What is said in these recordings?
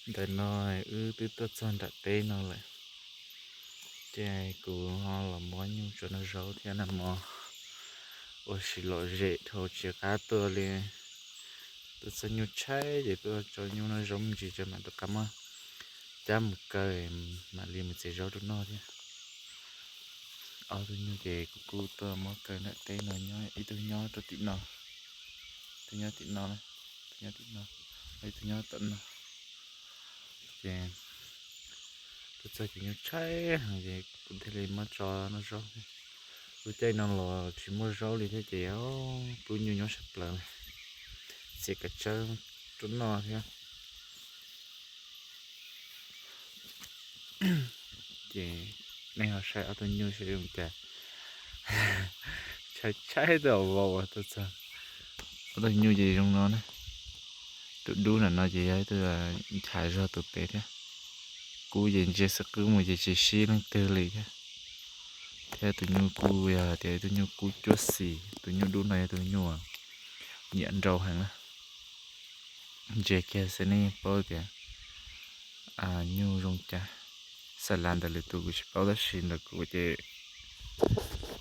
Ntawm no wb twb tuaj txog nram teb no lawm, ces kuv ho los muab nyuj tso noj zaub thiab nag hmo ua si lom zem dhau tsis qab tuaj li. Tuaj txog nyuj tshaib ces tuaj tso nyuj noj zaub me ntsis tso mam rov qab muab cab mus kaw, mam li mus txiav zaub rau noj thiab. Ob tug nyuj ces kuv kuj tuaj muab kaw nram teb no, nyob ib tug nyob rau tim no, ib tug nyob tim no, ib tug nyob tim no, ib tug nyob tom no. Ces tuaj txog ces nyuj tshaib heev ces kuv thiaj li muab tso noj zaub. Lub caij no los tsis muaj zaub li thiab ces pub nyuj nyob sawv plaws, txiav kav tsawb rau noj thiab. Ces nej ho saib ob tug nyuj saib zoo cas, tshaib tshaib twb vau tuaj txog. Ob tug nyuj ces zoo no na. Tus dub nram no ces yog ib tug nchav zog tus pem thiab. Kub ces ntsia xwb qwb mus ces tsis sib leej twg li thiab. Thiab tus nyuj kub yog tias ib tug nyuj kub cuab xis, tus nyuj dub no yog tus nyuj nyiam nrau heev na. Ntsia kiag xwb nej yeej paub tias nyuj zoo cas. Xa las ntawm lwm tus kuv tsis paub tab sis ntawm kuv ces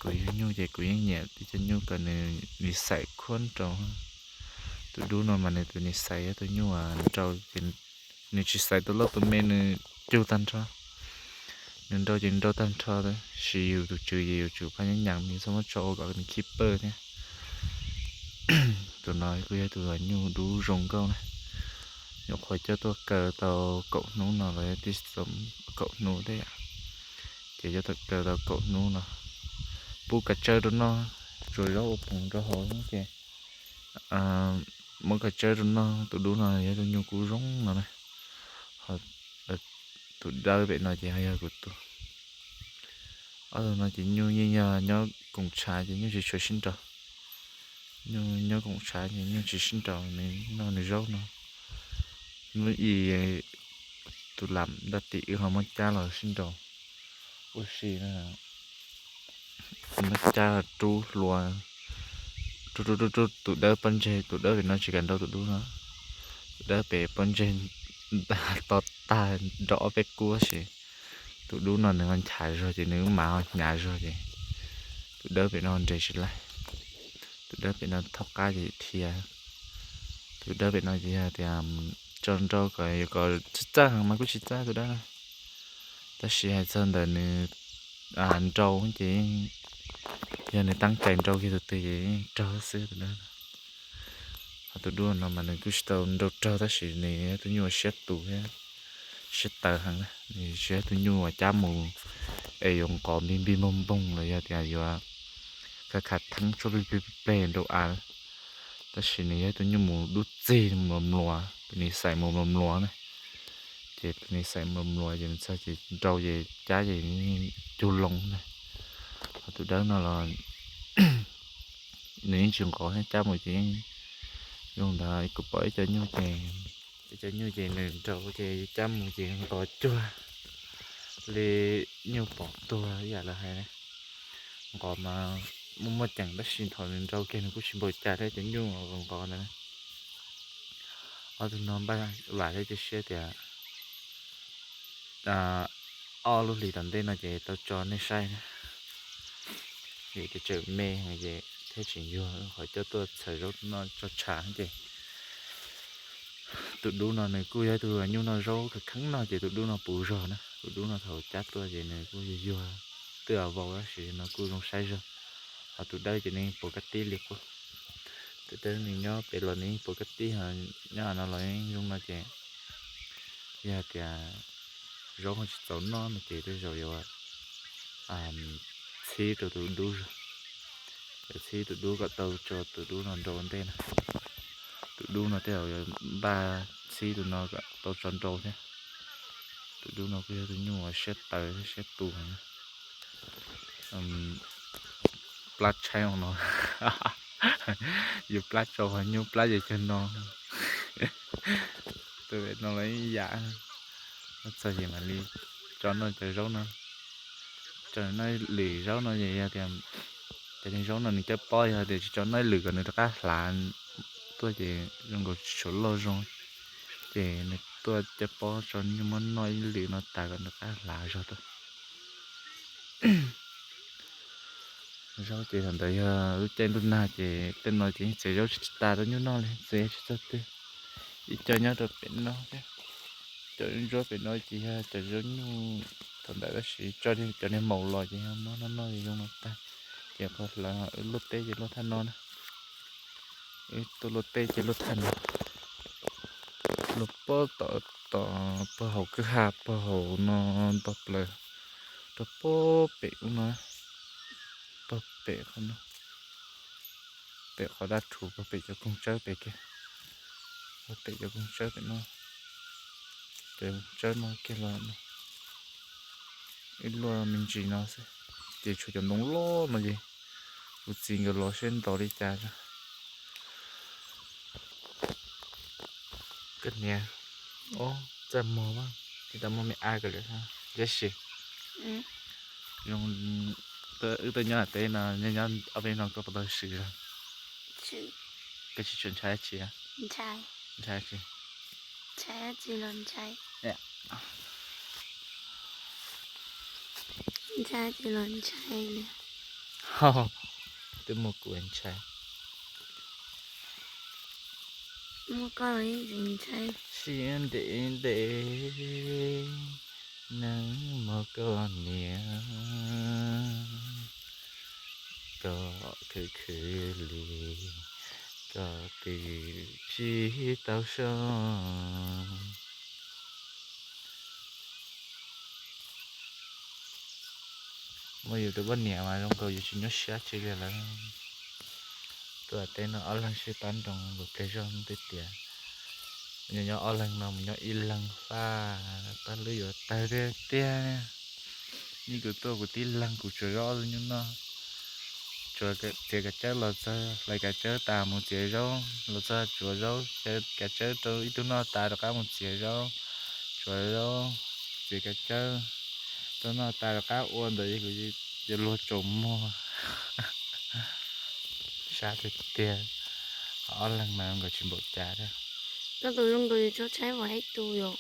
kuv yug nyuj ces kuv yeej nyiam ib co nyuj kom nws nis xais khuab nrau. Tus dub no mas nws tus nis xais yog tus nyuj nrau ces nws tsis xais tus loj tus me, nws cug tag nrho. Nws nrau ces nrau tag nrho tab sis yus tus tswv ces yus tsum phaj nyab nyas nws txhob muab tso ua kom nws khib pawj thiab. Tus no kuj yog tus nyuj dub zoo nkauj na. Nyuam qhuav coj tuaj kaw tau kaum hnub no los yog tij txom kaum hnub thiab yom. Ces coj tuaj kaw tau kaum hnub no, pub kav tsawb rau noj, tsuas zaub ua phoom rau hauv ces muab kav tsawb rau noj. Tus dub no yog tus nyuj kub zoo no na. Tus dawb pem no ces ho yog kuv tus. Ob tug no ces nyuj yeej yog nyob koom tshav ces nyuj tsis tshua sib nraus. Nyuj nyob koom tshav ces nyuj tsis sib nraus, nws noj nws zaub no. Hnub ib tus lam ntaj tim wb ho muab cab los sib nraus ua si na. Muab cab rub hlua, rub rub rub rub tus dawb pob ntseg, tus dawb pem no tsis kam nrau tus dub no. Tus dawb pem pob ntseg to tag nrau ob peb kub tab sis tus dub no nws ho nchav zog ces nws lub mas ho hnyav zog ces tus dawb pem no nres tsis laij. Tus dawb pem no thaub qab ces dhia. Tus dawb pem no ces yog tias tso nrau kom yuav kom txawj txawj heev mas kuj tsis txawj tus dawb no. Tab sis hais txog ntawm nws nrau ces yog nws tab cai nrau kiag tus twg ces yeej raug xwb tus dawb no. Ho tus dub no mas nws kuj tsis tau nrau raug tab sis nws yog tus nyuj uas siab tus thiab siab tawv heev na, nws tsis yog tus nyuj uas cab mus es yuav nqos npig npig npoog npoog los yog tias yuav khav khav theeb tsuab plig plig pleg rau av. Tab sis nws yog tus nyuj mus dub txig mluas mluas, tus nis xais mus mluas mluas na. Ces tus nis xais mluas mluas ces nws txog ces nrau ces cab ces cug loo na. Ho tus dawb no los nws yeej tsis nqos thiab, cab mus ces yeej zoo ntawd. Kuv pom ib co nyuj ces, ib co nyuj ces nws nrau ces cab mus ces nqos cuag li nyuj pom tuag ib yam lawv hais. Nqos mas muaj muaj ceem tab sis thaum nws nrau kiag nws kuj tsis npaum cas thiab cov nyuj nqos ntawd. Ob tug no npaj vam thiab cia siab tias ob lub hlis tom ntej no ces tau tso nej saib na. Vim tias tseem me heev ces thiaj tseem yuag, qhov coj tuaj txhawm zaub noj tso tshav ces tus dub no nws kuj yog tus nyuj noj zaub kheev kheev no ces tus dub no puv zog na. Tus dub no thaum cab tuaj ces nws kuj yuag yuag twb vau tab sis no kuj zoo saib zog. Ho tus dawb ces nws puas kab tib li quaj. Tus dawb nws nyob pem los nws puas kab tib, nyob no los zoo no ces yog hais tias zaub ho tsis txaus noj no ces tej zaum yuav txhib rau tus dub zog, yuav txhib tus dub kom tau tso tus dub no nrau ntej na. Tus dub no tej zaum yuav npaj txhib tus no kom tau tso nrau thiab. Tus dub no kuj yog tus nyuj uas siab tawv thiab siab tus heev. Plab tshaib no, yus plab tso qhov nyuj plab ces cag no. Tus pem no los ib yam. Txog ces mam li tso noj cov zaub no, tso noj lwm zaub no ces yog tias cov niag zaub no nws cawb pob, yog tias tsis tso noj lwm kom nws rov qab hlav tuaj ces zoo nkaus tsis tshua loj zoo, ces nws tuaj coj pob tso nyuj muab noj ib lwm no tas kom nws rov qab hlav zog tuaj. Zaub ces thaum ntawd yog lub caij ntuj nag ces tej no ces yeej txiav zaub tsis tas rau nyuj noj li, txiav tsis txog twg. Ib co nyob rau pem no thiab, cov ntsuab pem no ces yog cov zaub nyuj thaum ntawd tab sis tso cov niag maum los ces yog muab noj noj zoo no tag. Ces qhov hlawv wb luaj teb ces luaj thaj no na. Wb tuaj luaj teb ces luaj thaj no. Luaj pob tom, tom pog hauv kwj ha pog hauv no nto plaws rau pob pem ub no, pog pem qhov no, pem qhov dab rhuv pog pem cov koog tsawb pem kiag, pog pem cov koog tsawb pem no, cov koog tsawb no kiag los no. Wb luaj me ntsis no xwb, ces tshuav cov ntoo loj no ces kuv txiv nkawd los seb ntaus li cas. Koj niam, txaj muag mas tsis tau muaj me ab kawg li, tab sis zoo, wb tuaj nyob teb no, nyob nyob ob peb no koj puas tau swm zog? Koj tsis tshua ntshai dab tsi? Ntshai tsi? Ntshai tsis los ntshai li. Twb muaj kuv ntshai. Muaj koj los yeej tsis ntshai. Siab ntev ntev neeg muaj koj niam, koj khwv khwv li, koj twb tsis tau so. Muaj yus tus poj niam mas zoo nkaus yus tsis nyuaj siab tsi li lawm. Tuaj teb no ob leeg sib pab nroo nkaus plig zog twb tiav. Nyob nyob ob leeg no mus nyob ib leeg faj, paj lub yuav tawg tiag tiag. Yeej kuv tuaj kuv tib leeg kuv tsuav zaub ob lub nyuj noj. Tsuav txiav kav tsawb los txog hlais kav tsawb tas mus txiav zaub, los txog tsuav zaub, kav tsawb rau ib tug noj tas rov qab mus txiav zaub, tsuav zaub, txiav kav tsawb rau noj tas rov qab ua ntawd ces kuv yuav luag tsaus muag. Sab tiag tiag, ob leeg mas nkawd tsis npaum cas thiab. Koj tus zoo nkaus yus tso tshaib vim ib tug yom.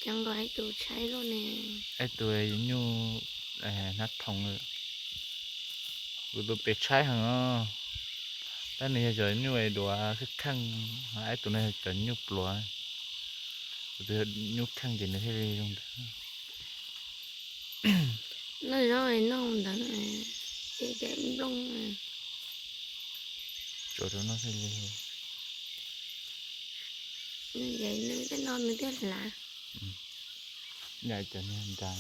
Cov nkaus ib tug tshaib luaj ne. Ib tug nyuj hnab thoom, kuv tus pem tshaib heev os. Tab nws yog cov nyuj duav kheej kheej, ib tug no yog cov nyuj pluav. Kuv tus nyuj kheej ces nws thiaj li zoo ntawd. Noj zaub noj ntawd, ces cov nplooj tsuav rau noj thiaj li. Nws ces nws tej no nws thiaj hlav. Cov niag nrad,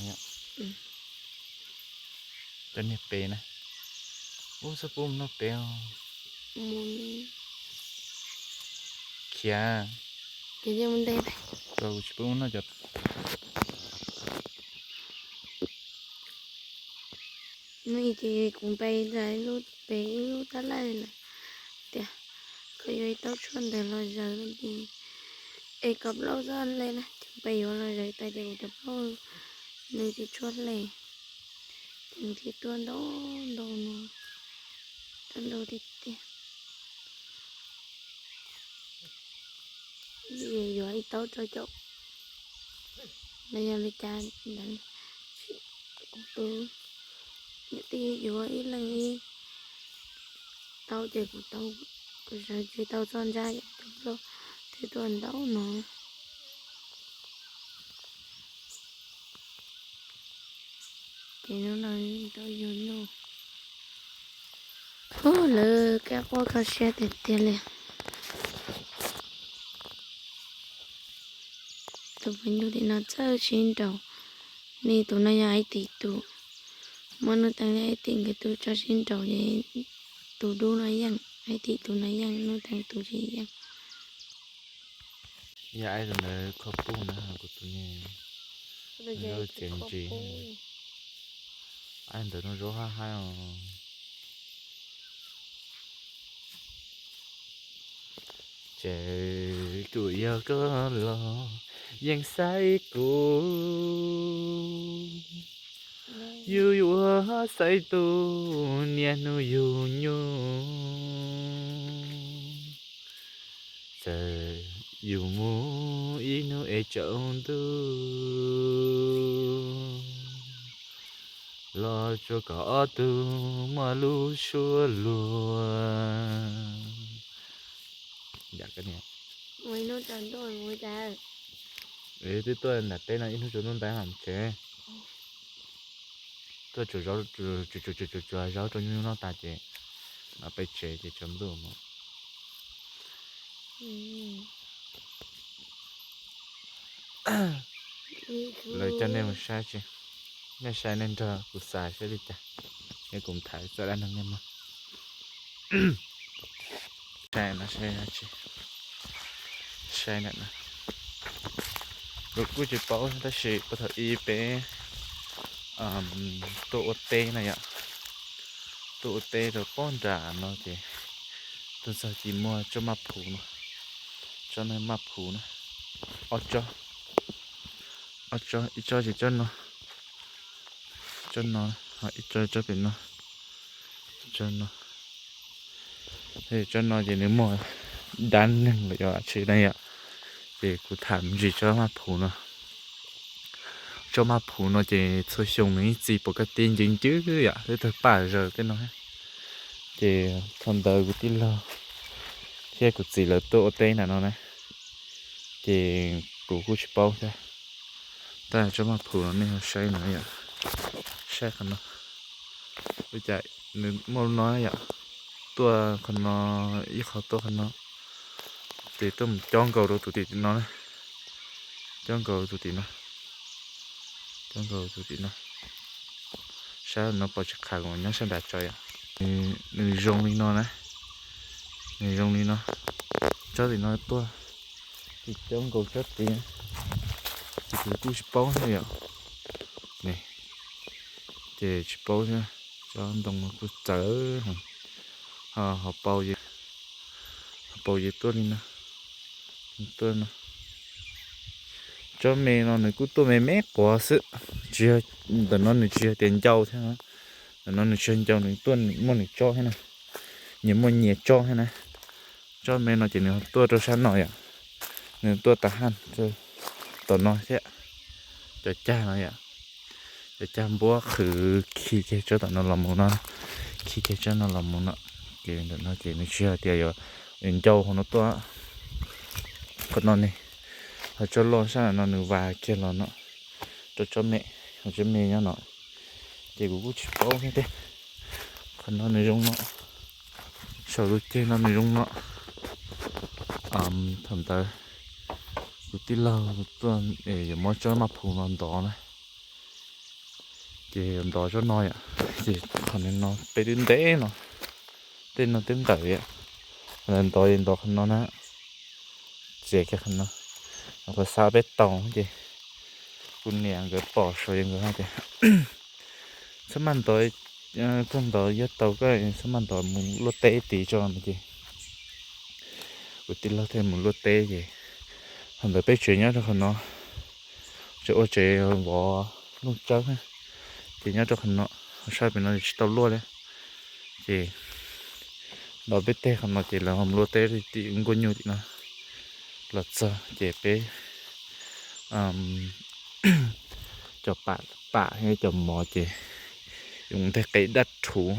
cov niag pem na. Ub, xab pub noj pem os. Khiav. Kuv tsis pub noj cov. Nws ces kuv npe ntawm ib lub pem ib lub tab laj lawm tias koj yuav ib taub tshuaj ntawd los zaws li, es koj plaub txoj hle na, ces npe yuav los zaws tas ces kuv cov plaub nws ces tshuaj hle, ces nws thiaj tuaj ntau ntau no, tuaj ntau tiag tiag. Yuav ib taub rau caum los yog li cas ntawd, kuv tus niam tij yuav ib leeg ib taub ces kuv tau, kuv sawv tsis tau txoj ntsa ces kuv cov plaub thiaj tuaj ntau no. Ces hnub no tau yug nyuj, hu lawv kab quaj kho siab tiag tiag li. Tus phooj ywg tim no txawj sib nraus, nws tus no yog ib tim tus, muab Nuj Teem thiab ib tim nkawd tus tso sib nraus ces tus dub no yeej, ib tim tus no yeej, Nuj Teem tus tsis yeej. Yog ib tus ntawd kho pub na, kuv tus niag zaub txiav ntsis. Ib tus ntawd no zaub haj haj os. Tseem kuv yog koj los yeej xaiv kuv, yus yuav xaiv tus niaj hnub yug nyuj. Txawm yus mus Ib hnub es tsaus ntuj los tsuas kom ob tug muaj lub suab luag. Yam koj niam, twb tuaj nram teb no ib hnub tsaus ntuj ntais mam tsev. Tuaj tsuas zaub, tsuas zaub rau nyuj noj tas ces mam peb tsev ces tsaus ntuj mus. Lawv coj nej mus saib tsi, nej saib nej nrog kuv xav saib li cas, es kuv tham txoj dab neeg nej mog. Saib no, saib tsi, saib na. Kuv kuj tsis paub tab sis puag thaum ub peb tuaj ua teb na yom, tuaj ua teb rau pob nram no ces tuaj txog ces muaj tsob maj phuv no, tsob no maj phuv na, ob tsob, ob tsob, ib tsob ces tsob no, tsob no, ib tsob, tsob pem no, tsob no. Tsob no ces nws muaj dab neeg lawm yom, tsis na yom. Ces kuv tham me ntsis tsob maj phuv no. Tsob maj phuv no ces txhua xyoo nws ib txi pom kaj tib ncw ncw yom, twb tawg paj zaws tej no. Ces thaum ntawd kuv tij laug thiab kuv txiv lawv tuaj ua teb nram no na, ces kuv kuj tsis paub thiab. Tab tsob maj phuv no nej ho saib no yom, saib qhov no, ua cas nws muaj no yom, tuaj qhov no, ib qho tuaj qhov no, ces tuaj mus cob nkaus rau tus tim no na, cob nkaus tus tim no, cob nkaus tus tim no. Sab no pom tsis qha, kuv nyob sab nram tso yom. Nws zoo li no na, nws zoo li no, tsob tim no tuaj, ces cob nkaus tsob tid, ces kuv kuj tsis paub thiab yom. Ces tsis paub thiab, tsob ntoo kuj txawv, ho paus, ho paus ces tuaj li no, tuaj no. Tsob me no nws kuj tuaj me me quav xwb, tsis yog, ntawm no nws tsis yog tias ncau thiab, ntawm no nws tsis yog ncau, nws tuaj muaj nws tsob thiab na, nyias muaj nyias tsob thiab na. Tsob me no ces nws tuaj rau sab no yom, nws tuaj tas haj tom no thiab, cov cag no yom, cov cag npuab qhwv khi kiag tsob tom no los mus no, khi kiag tsob no los mus no. Ces ntawm no ces nws tsis yog tias yuav ncau hauv no tuaj. Qhov no ne, ho tsob loj sab no nws vas kiag los no, rau tsob me, ho tsob me nyob no, ces kuv kuj tsis paub thiab tiag. Qhov no nws zoo no, saum tus ceg no nws zoo no. Thaum ntawd kuv tij laug tuaj yuav muab tsob maj phuv no ntov na, ces ntov tsob no yom, ces qhov no peb twb ntev no, tej no twb nqawm yom, ntov ntov qhov no na, txiav kiag qhov no, qhov xav peb tau ces kuv niam nkawd pom saum nkawd hais tias txhob maj ntov, txhob ntov, yog tau koj txhob maj ntov, mus luaj teb tid tso no ces kuv tij laug thiaj mus luaj teb ces thaum ntawd peb tsev nyob rau qhov no, tsev ua tsev vov looj tsawb, ces nyob rau qhov no, ho sab pem no tsis tau luaj li. Ces ntov peb teg qhov no ces lawv ho mus luaj teb tim nkuaj nyuj tim no. Los txog ces peb cov pam thiab cov mov ces yuav nteg qe daj rhuv,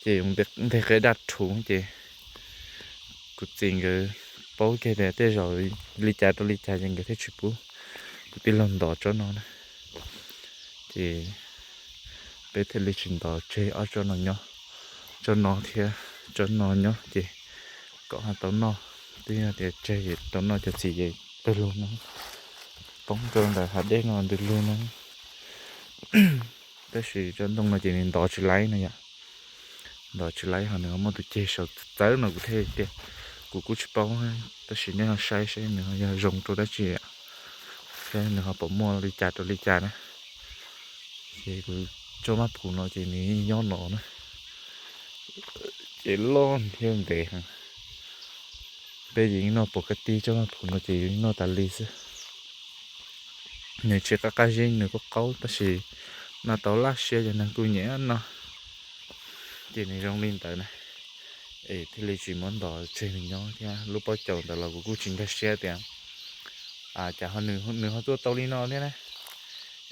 ces yuav nteg qe daj rhuv ces kuv txiv nkawd paub kiag tias tej zaum li cas rau li cas ces nkawd thiaj tsis pub kuv tij laug ntov tsob no na. Ces peb thiaj li tsis ntov, tseg ob tsob no nyob, tsob no thiab tsob no nyob ces kom ho tau noj. Twb yog tias tseg ces tau noj cov txiv ces pawg lug no poob rau ntawm hav dej no ntws lug no. Tab sis tsob ntoo no ces nws ntov tsis laib no yom, ntov tsis laib ho nws ho muaj tus ceg saum txawv no kuv thiaj tias, kuv kuj tsis paub, tab sis nej ho saib saib nws ho yog zoo rau dab tsi, saib nws ho puas muaj li cas rau li cas na. Ces kuv tsob maj phuv no ces nws nyob no na, ces loj thiab ntev heev. Peb ces yeej noj pom kaj tib tsob maj phuv no ces yeej noj tas li xwb. Nws tsis qab qab zib, nws kuj qaub tab sis noj tau laj siab, yog neeg kuj nyiam noj. Ces nws zoo li ntawd na, es thiaj li tsis muab ntov, tseg nws nyob thiab. Lub pob caus ntawd los kuv kuj tsis nkag siab tias Cas nws ho tuaj tau li no thiab na.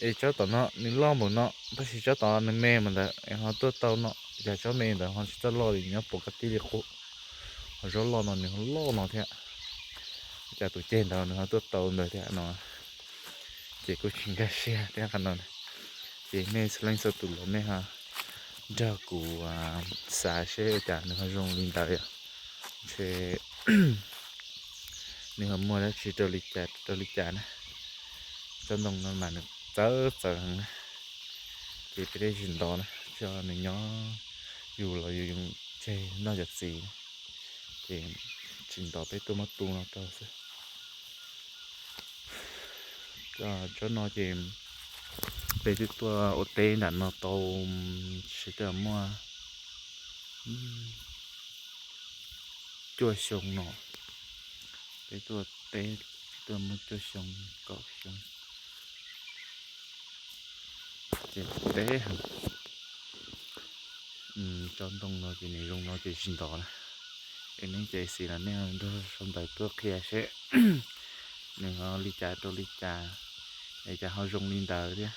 Es tsob tom no nws loj npaum no, tab sis tsob tom nws me mas ntawd es ho tuaj tau no, cas tsob me ntawd ho tsis txawj loj li, nyob pom kab tib li qub. Ho zaub loj no nws ho loj no thiab. Cas tus ceg ntawd nws ho tuaj tau ntawd thiab no. Ces kuj tsis nkag siab thiab qhov no. Ces nej txhua leej txhua tus los nej ho nrog kuv xav seb cas nws ho zoo li ntawd yom. Ntshe nws ho muaj dab tsi rau li cas rau li cas na. Tsob ntoo no mas nws txawv txawv heev na. Ces peb tsis nto na, tso nws nyob, yus los yus tseg noj cov txiv na. Ces tsis nto, peb tuaj muab tu no rau xwb. Tsob no ces peb twb tuaj ua teb nram no tau sawv daws muaj cuaj xyoo no. Peb tuaj teb tuaj muaj cuaj xyoo, kaum xyoo. Ces teb heev. Tsob ntoo no ces nws zoo no ces tsis nto na. Es nej cov xis los nej nrog sau ntawv tuaj qhia seb nws ho li cas rau li cas, es cas ho zoo li ntawd thiab.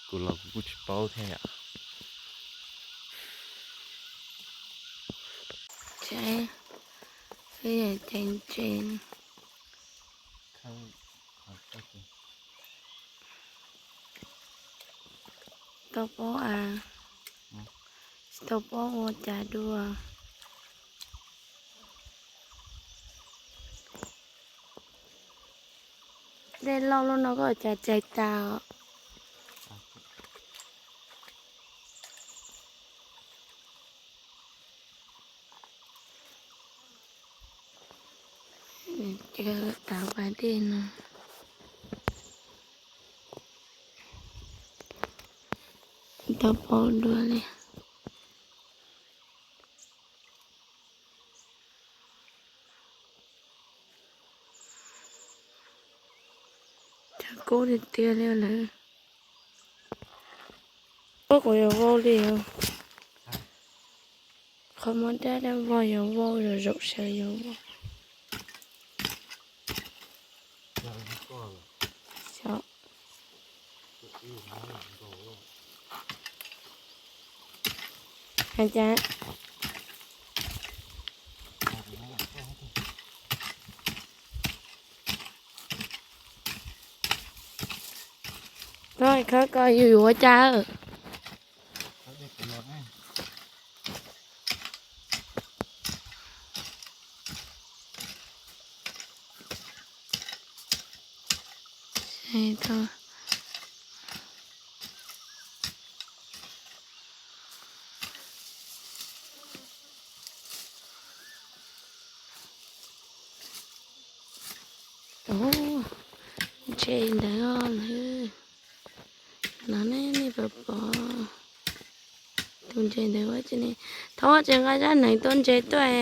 Kuv los kuv kuj tsis paub thiab yom. Tau paub a, tsis tau paub ua cas dua. Dej loj loj no koj cas cais tas os. Tav pas dej no tau paub dua li. Cas kub tiag tiag li lawm. Ub, kuv yuav vau li os. Qhov muab dab dab vau yuav vau, yuav zaum sawv yuav vau. Hais cas Koj khawb ko yus yuav ua cas? Ntses ntawd os, no ne nej puas pom? Tus ntses ntawd ua tsi ne, thov tsis nqa zaj neeg tua ntses tuaj.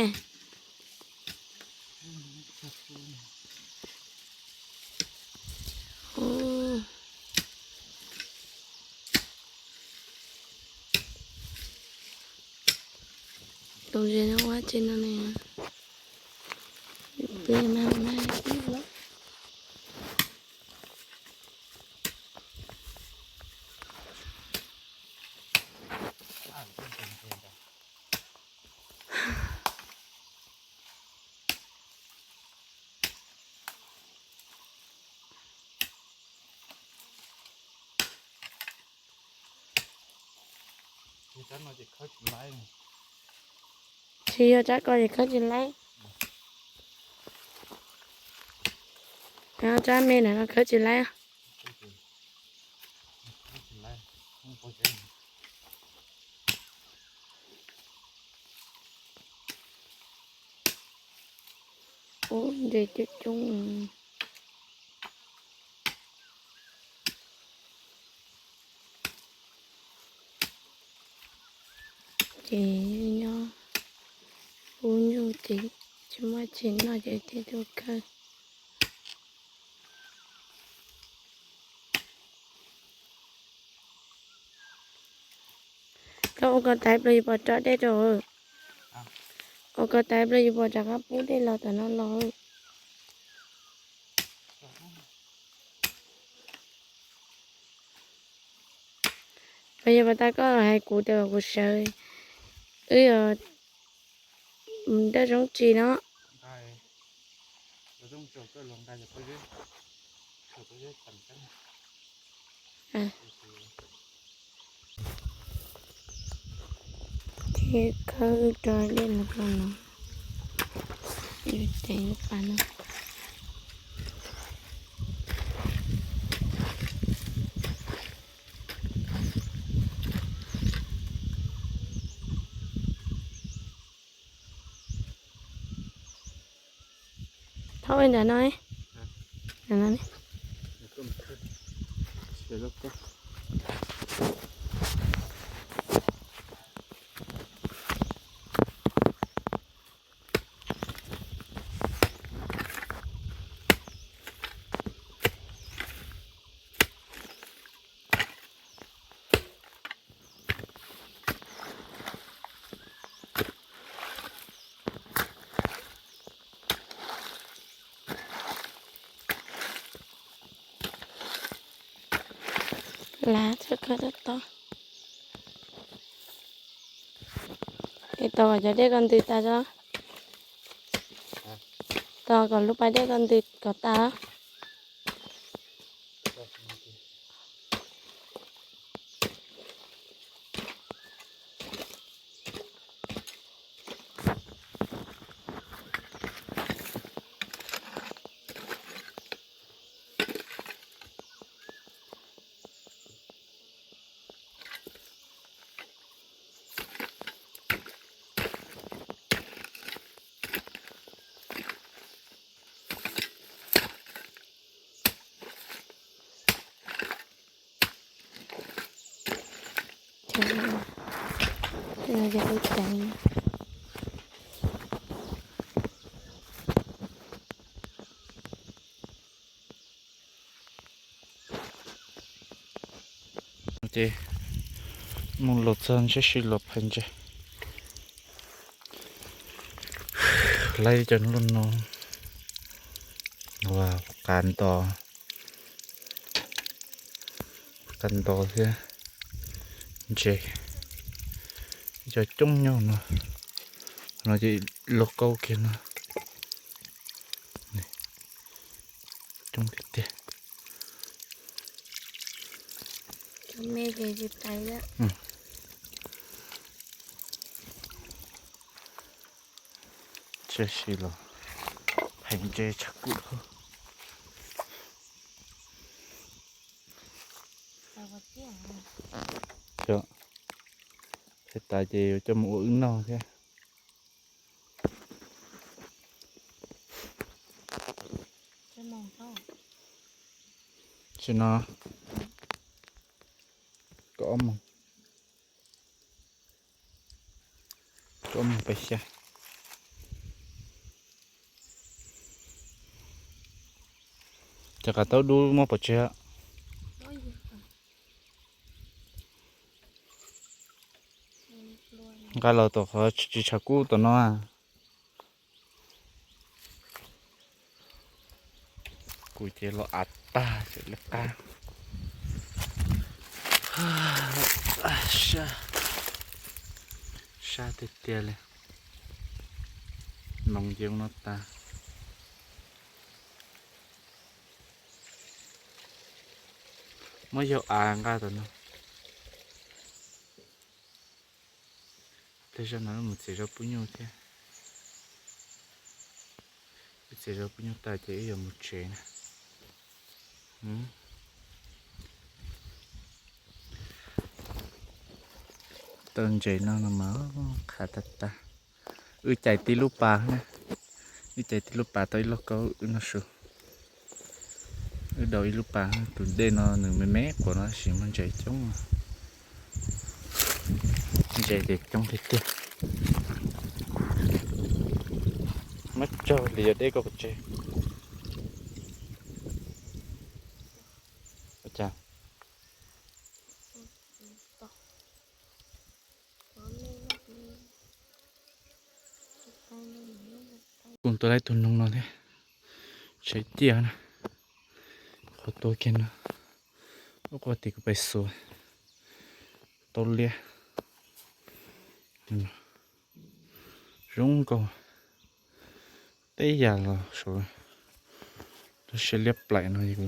Tus ntses no ua tsi no ne? Tsis yog tsab ko ces khawb tsis laib. Tsab me na no khawb tsis laib. Ub, ntses coob coob. Ces nyob ub nyuj ces tsis muaj tsis noj ces thiaj tuaj khawb. Koj ua ko tav plaws yus pom tso dej rau. Ua ko tav plaws yus pom rov qab pub dej los tom no los. Puas yog pas tas koj los hais kuv tias kom kuv sawv, wb yuav mus dab zoo tsis no. Ces khawb rau dej los rau no, tev lub pas no. Thaub ntawm no, no. Lav txhawb khawb tob tob. Es tos kom cov dej ko ntws tas tso. Tos kom lub pas dej ko ntws kom tas. Ces mus los txog ntshe sib los phais ntses. Laib cov loj no, qas nto, qas nto thiab ntses, cov coob nyob no, no ces loj kaub kiag no, coob tiag tiag. Tsis los phais ntses tshav kub dhau. Phais tas ces yuav coj mus ua wb noj thiab. Tsis no, kaum ob moos, kaum ob moos peb xya. Cov qav taub dub muab pov tseg. Nqa los tom qhov tsis tshav kub tom no. Kuv ces los av tag ces lawv qab. Sab tiag tiag li. Noov ces ua no tas. Muab yau av nqa tom no. Tej zaum no wb mus txiav zaub pub nyuj thiab. Wb txiav zaub pub nyuj tas ces wb yuav mus tsev na. Tau ntses no no mas qhav tag tag. Wb cais tib lub pas na, wb cais tib lub pas tau ib lauj kaub wb noj su. Wb daus ib lub pas, tus dej no nws me me quas no tab sis muaj ntses coob. Ntses ces coob tiag tiag. Muab tsaug li yog dej koj pov tseg. Ua cas? Kuv tua laib tus noog no thiab, tshaib tiag na. Qhov tua kiag no, ua quaj tim kuv pais xuas. Tau liab zoo nkauj. Tej yam los saum lub siab liab plaim no yog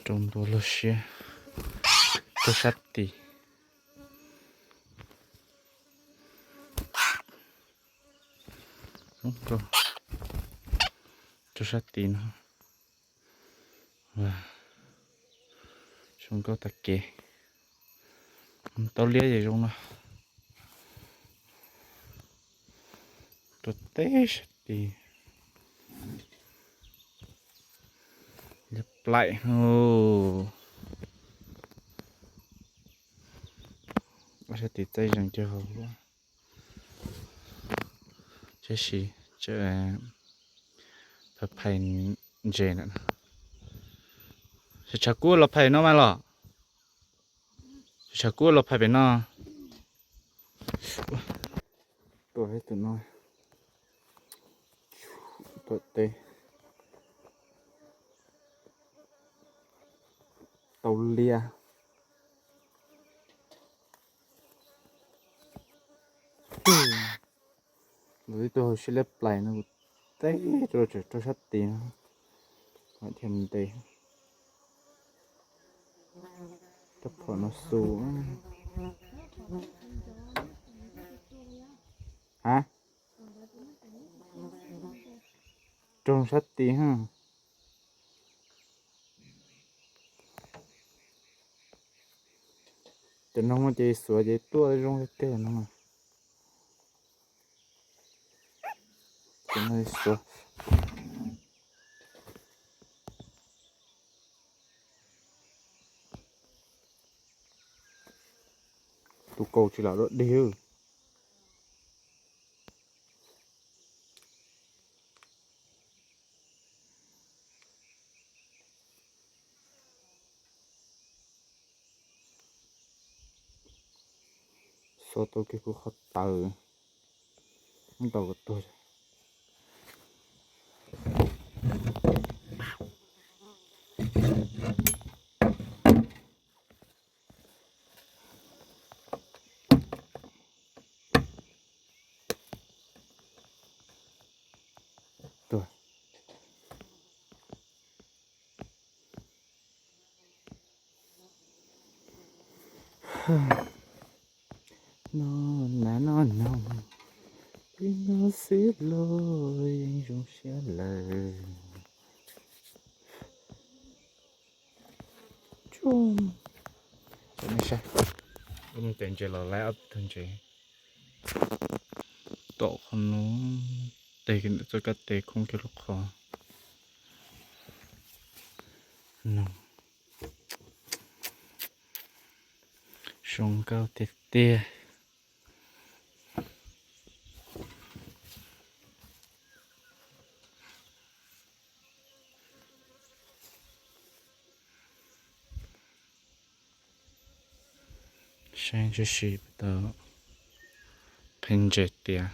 rau ntua lub siab rau sab tid. Zoo nkauj rau sab tid no. Zoo nkauj tag kev. Tau liab ces zoo no. Rau teb sab tid. Liab plaim. Sab tid txaij zeeg kiag hauv. Tab sis phais phais ntses na. Tshav kub los phais no mas los. Tshav kub los phais pem no. Tuaj tus no. Tuaj teb. Tau liab. Lawv ib tug hauv siab liab plaim no, teb rau sab tid no. Thiaj ntes rau phom no xu. Ha, rau sab tid ha. Cov noog no ces xuav ces tuaj zoo tiag tiag no. Cov no xuav. Tus kaus tsis lam dua dig. Xo tau kiag kuv qhov taws, ntau kuv tuag. Tuag. No na no no, peb no xwb los yeej zoo siab lawm. Tsuj, nej saib, ua mus tes ntses los laib ob tug ntses. Tom qhov no, tes kiag ntawm txoj kab tes khoob kiag lub qhov no. Zoo nkauj tiag tiag. Saib tib si tau qhia ntses tias